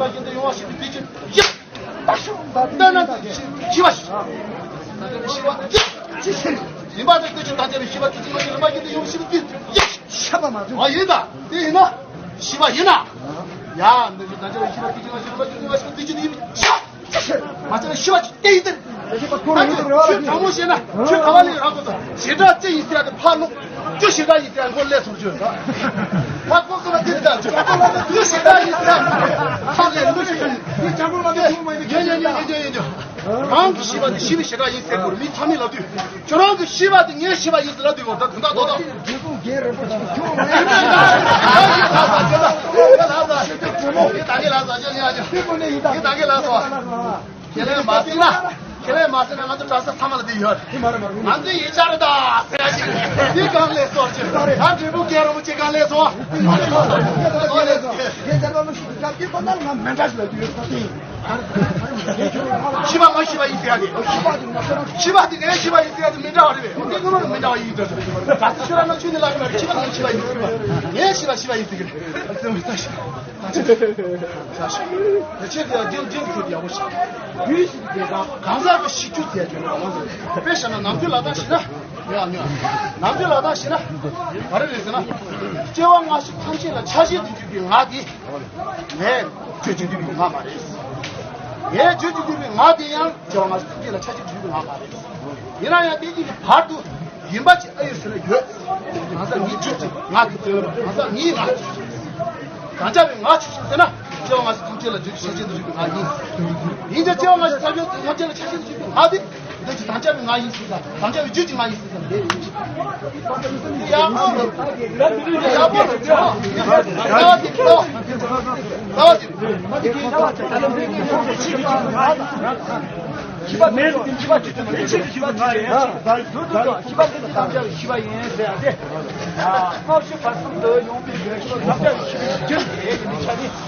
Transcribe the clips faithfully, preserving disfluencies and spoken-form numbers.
བཞིན་དུ་ཡོང་བ་ཞིག་གི་དུས་ཀྱི་ཡ། ལྟ་ན་ཤི་བ་ཞིག་ཡིན་པ་དེ་དུས་ཀྱི་དང་བཅས་པའི་ཤི་བ་དུས་ཀྱི་ཡོང་བ་ཞིག་གི་དུས་ཡ། ཤ་བ་མ་བྱུང་། ཨ་ཡིན་ད། དེ་ཡིན་ན་ཤི་བ་ཡིན་ན། ཡ་འདི་ཀྱི་དང་བཅས་པའི་ཤི་བ་དུས་ཀྱི་ཡོང་བ་ཞིག་གི་དུས་ཀྱི་ཡིན་ཤ། མ་ཚད་ཤི་བ་ཅིག་སྟེ་ཡིན་ཏེ། ད་ཁྱོད་དྲང་མོ་བཤད་ན་ཁྱོད་ག་བ་ལས་རག་དགོས་དང་ཞེ་དྲག་ཅི་ཡིན་ཟེར་ཡ་དེ་ཕར་ལོག་ཁྱོད་ཞེ་དྲག་ཡིན་ཟེར་ཡ་མགོ་ལས་སོང་ཁྱོད། ཕར་ལྐོག་སོང་ན་དེ་དེ་ལྟ་ཁྱོད་ཞེ་དྲག་ཡིན་ཟེར་ཡ་ཕར་ལས་མགོ་ཞེ་དྲག་ཡིན། ཡོད་ཡོད་ཡོད་ཡོད་ཡོད་ཡོད། རང་གི་ཤི་བ་དེ་ཤི་བའི་ཞེ་དྲག་ཡིན་ཟེར་དགོས་རེད། མི་ཚང་མས་ལབ་དུས་ཁྱོད་རང་གི་ཤི་བ་དེ་ངའི་ཤི་བ་ཡིན་ཟེར་ལབ་དུས་འོ་ད་དོན་དག་རྡོག་རྡོག་འབྲས་བུ་རྒྱས་རིན་པོ་ཆེ་ཁྱོད་ང་ཡིན་ད། ད་གི་ལ་ཟ་ཅོ་ཉ་ཅོ། ད་གི་ལ་ཟ་ཅོ། ཁྱེད་ལས་མ་སྲིད་ན། ཁྱེད་ལས་མ་སྲིད་ན་ང་ཚོ་གྲྭ་ས་ཚང་མ་ལ་འདི་ཡོད། ང་ཚོའི་ཡིག་ཆ་རེད་ད་ཟེར་ཡ་ཞིག་འདི་གང་ལས་སོར་ཅིག་ད་འབྲས་བུ་སྐྱེ་རུང་ཅིག་གང་ལས་སོ། ཨོ་ལས་སོ། ཤི་བ་ང་ཤི་བ་ཡིན་ཟེར་ཡ་དེ། ཤི་བ་དེ་ངའི་ཤི་བ་ཡིན་ཟེར་ཡ་དེ་མི་འདྲ་བ་རེད་པས། འདི་ངོ་མ་མི་འདྲ་བ་ཡིན་ཟེར། གྲྭ་ས་ཤི་ར་ན་ཆུ་ནི་ལ་ཤི་བ་ངའི་ཤི་བ་ཡིན་ཟེར། ངའི་ཤི་བ་ཤི་བ་ཡིན་ཟེར་གི་རེད། ད་ཆེད་དུ་ཡང་རྒྱུན་རྒྱུན་མཐུད་ཡག་པོ་ཞིག་རྒྱུན་ཞིག་དེ་དང་གང་ཟག་གི་ཤི་རྒྱུ་དེ་རྒྱུན་རང་དབང་དུ་དཔེ་བཞག་ན་ནམ་རྒྱུན་ལ་དྭགས་ཤི་ན་ཡང་ཉོ། ནམ་རྒྱུན་ལ་དྭགས་ཤི་ན་ག་རེ་རེད་ཟེར་ན། སྐྱེ་བ་སྔ་ཕྱི་ཐམས་ཅད་ལ་ཆགས་ཞེན་དུ་གྱུར་པའི་ང་དེ་ངས་བརྗོད་ཀྱི་འདུག་པའི་ང་མ་རེད། ངས་བརྗོད་ཀྱི་འདུག་པའི་ང་དེ་ཡང་སྐྱེ་བ་སྔ་ཕྱི་ཐམས་ཅད་ལ་ཆགས་ཞེན་དུ་གྱུར་པའི་ང་མ་རེད། ཡིན་ན་ཡང་དེ་གཉིས་ཀྱི་བར་དུ། ཡིན་པ་ཅིག་ཨ་ཡོད་ཟེར་ན་ཡོད། གང་ཟག་ངའི་རྒྱུད་ཀྱི་ང་གི་དོན་ལ་གང་ཟག་ངའི་ང་། དང་བཅས་པའི་ང་ཆོས་ཤིག་ཟེར་ན་སྐྱེ་བ་སྔ་ཕྱི་ཐམས་ཅད་ལ་རྒྱུད་ཀྱི་ཤེས་བྱེད་དུ་རིགས་པའི་ང་ཡིན། ཡིན་ཀྱང་སྐྱེ་བ་སྔ་ཕྱི་ཐམས་ཅད་ཐམས་ཅད་ལ་ཤེས་བྱེད་དུ་རིགས་པའི་ང་དེ། འདི་ཀྱི་དང་བཅས་པའི་ང་ཡིན་ཟེར་ན་དང་བཅས་པའི་རྒྱུད་ཀྱི་ང་ཡིན་ཟེར་ན་ལས་ཡིན། ཡག་པོ་རེད། ཡག་པོ་རེད། རྩ་བ་དེ་རེད། རྩ་བ་དེ་རེད། ཤི་བ་མེད་དུ་ཤི་བ་ཅི་ཐུབ་མེད་ཤི་བ་ཅི་ཐུབ་ཤི་བ་ཅི་ཐུབ་ཤི་བ་ཅི་ཐུབ་ཤི་བ་ཡིན་ཟེར་ཏེ། སྔ་ཕྱི་བར་གསུམ་དུ་ཡོང་པའི་ཡོན་ཤི་བ་ཐམས་ཅད་ཤི་བའི་རྒྱུ་དེ་ཡིན་ཆ་ནི།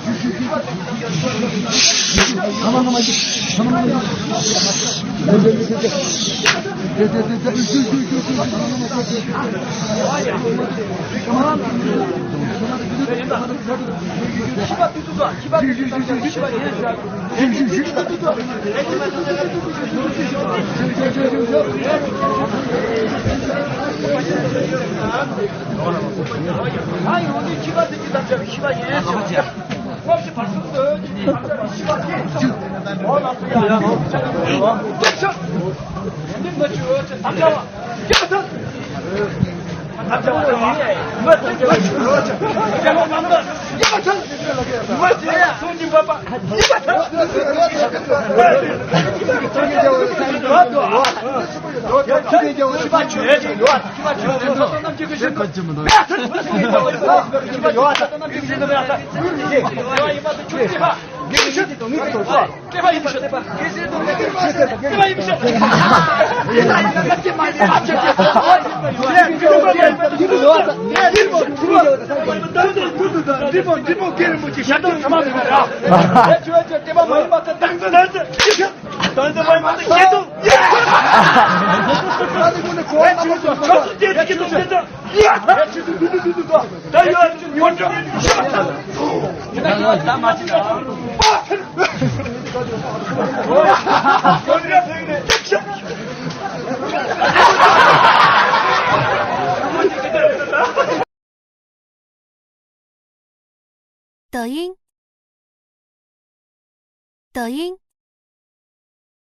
抖音，抖音，